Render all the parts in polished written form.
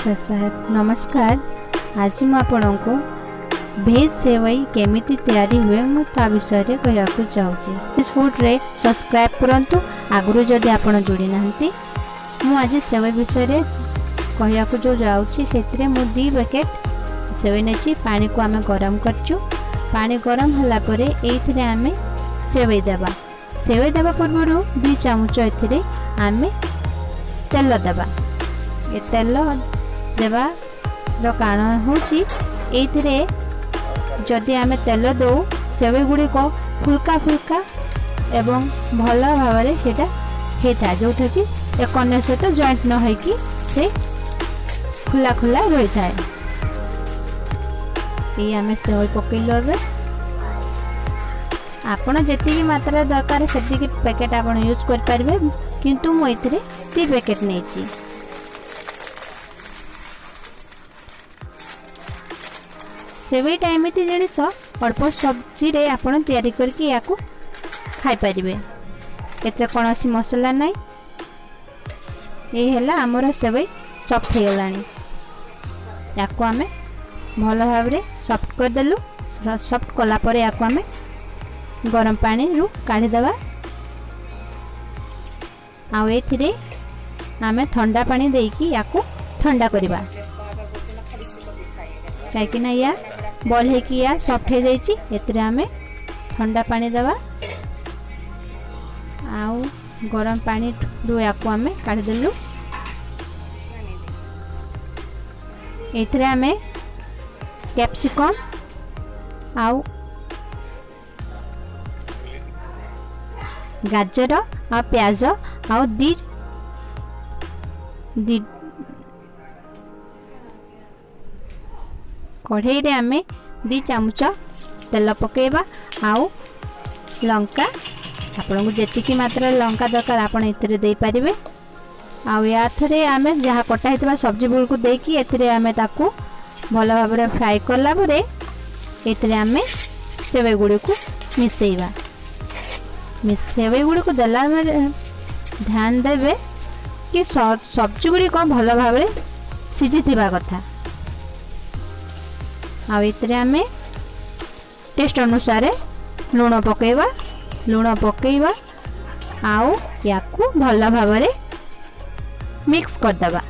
ସାହେବ ନମସ୍କାର। ଆଜି ମୁଁ ଆପଣଙ୍କୁ ଭେଜ୍ ସେୱେଇ କେମିତି ତିଆରି ହୁଏ, ମୁଁ ତା ବିଷୟରେ କହିବାକୁ ଚାହୁଁଛି। ଫୁଡ଼୍ରେ ସବସ୍କ୍ରାଇବ୍ କରନ୍ତୁ ଆଗରୁ ଯଦି ଆପଣ ଯୋଡ଼ି ନାହାନ୍ତି। ମୁଁ ଆଜି ସେୱେଇ ବିଷୟରେ କହିବାକୁ ଯେଉଁ ଯାଉଛି, ସେଥିରେ ମୁଁ 2 ପ୍ୟାକେଟ୍ ସେୱେଇ ନେଇଛି। ପାଣିକୁ ଆମେ ଗରମ କରିଛୁ। ପାଣି ଗରମ ହେଲା ପରେ ଏଇଥିରେ ଆମେ ସେୱେଇ ଦେବା। ସେୱେଇ ଦେବା ପୂର୍ବରୁ 2 ଚାମଚ ଏଥିରେ ଆମେ ତେଲ ଦେବା। ଏ ତେଲ ଦେବାର କାରଣ ହେଉଛି, ଏଇଥିରେ ଯଦି ଆମେ ତେଲ ଦେଉ, ସେୱେଇ ଗୁଡ଼ିକ ଫୁଲକା ଫୁଲକା ଏବଂ ଭଲ ଭାବରେ ସେଇଟା ହେଇଥାଏ, ଯେଉଁଟାକି ଏକ ଅନ୍ୟ ସହିତ ଜଏଣ୍ଟ ନ ହେଇକି ସେ ଖୋଲା ଖୋଲା ରହିଥାଏ। ଏଇ ଆମେ ସେୱେଇ ପକେଇଲୁ। ଏବେ ଆପଣ ଯେତିକି ମାତ୍ରାରେ ଦରକାର, ସେତିକି ପ୍ୟାକେଟ୍ ଆପଣ ୟୁଜ୍ କରିପାରିବେ, କିନ୍ତୁ ମୁଁ ଏଥିରେ 2 ପ୍ୟାକେଟ୍ ନେଇଛି। ସେୱେଇଟା ଏମିତି ଜିନିଷ, ଅଳ୍ପ ସବଜିରେ ଆପଣ ତିଆରି କରିକି ୟାକୁ ଖାଇପାରିବେ। ଏଥିରେ କୌଣସି ମସଲା ନାହିଁ। ଏଇ ହେଲା, ଆମର ସେୱେଇ ସଫ୍ଟ ହେଇଗଲାଣି। ୟାକୁ ଆମେ ଭଲ ଭାବରେ ସଫ୍ଟ କରିଦେଲୁ। ସଫ୍ଟ କଲା ପରେ ୟାକୁ ଆମେ ଗରମ ପାଣିରୁ କାଢ଼ିଦେବା ଆଉ ଏଥିରେ ଆମେ ଥଣ୍ଡା ପାଣି ଦେଇକି ୟାକୁ ଥଣ୍ଡା କରିବା, କାହିଁକିନା ୟା ବଏଲ୍ ହେଇକି ୟା ସଫ୍ଟ ହେଇଯାଇଛି। ଏଥିରେ ଆମେ ଥଣ୍ଡା ପାଣି ଦେବା ଆଉ ଗରମ ପାଣିରୁ ୟାକୁ ଆମେ କାଢ଼ିଦେଲୁ। ଏଥିରେ ଆମେ କ୍ୟାପ୍ସିକମ୍ ଆଉ ଗାଜର ଆଉ ପିଆଜ ଆଉ ଦି କଢ଼େଇରେ ଆମେ 2 ଚାମଚ ତେଲ ପକାଇବା ଆଉ ଲଙ୍କା, ଆପଣଙ୍କୁ ଯେତିକି ମାତ୍ରାରେ ଲଙ୍କା ଦରକାର ଆପଣ ଏଥିରେ ଦେଇପାରିବେ। ଆଉ ୟାଥିରେ ଆମେ ଯାହା କଟା ହେଇଥିବା ସବଜି ଗୁଡ଼ିକୁ ଦେଇକି ଏଥିରେ ଆମେ ତାକୁ ଭଲ ଭାବରେ ଫ୍ରାଏ କଲା ପରେ ଏଥିରେ ଆମେ ସେୱେଇ ଗୁଡ଼ିକୁ ମିଶାଇବା। ସେୱେଇ ଗୁଡ଼ିକୁ ଦେଲା ବେଳେ ଧ୍ୟାନ ଦେବେ କି ସବଜି ଗୁଡ଼ିକ ଭଲ ଭାବରେ ସିଝିଥିବା କଥା। ଆଉ ଏଥିରେ ଆମେ ଟେଷ୍ଟ ଅନୁସାରେ ଲୁଣ ପକାଇବା। ଲୁଣ ପକାଇବା ଆଉ ୟାକୁ ଭଲ ଭାବରେ ମିକ୍ସ କରିଦେବା।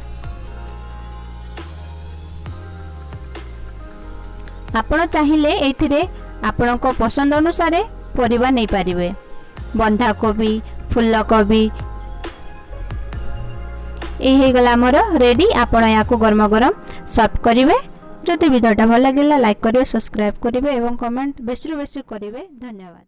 ଆପଣ ଚାହିଁଲେ ଏଇଥିରେ ଆପଣଙ୍କ ପସନ୍ଦ ଅନୁସାରେ ପରିବା ନେଇପାରିବେ, ବନ୍ଧାକୋବି, ଫୁଲକୋବି। ଏଇ ହେଇଗଲା ଆମର ରେଡ଼ି। ଆପଣ ୟାକୁ ଗରମ ଗରମ ସର୍ଭ କରିବେ। ଯଦି ଭିଡ଼ିଓଟା ଭଲ ଲାଗିଲା, ଲାଇକ୍ କରିବେ, ସବସ୍କ୍ରାଇବ୍ କରିବେ ଏବଂ କମେଣ୍ଟ ବେଶୀରୁ ବେଶୀ କରିବେ। ଧନ୍ୟବାଦ।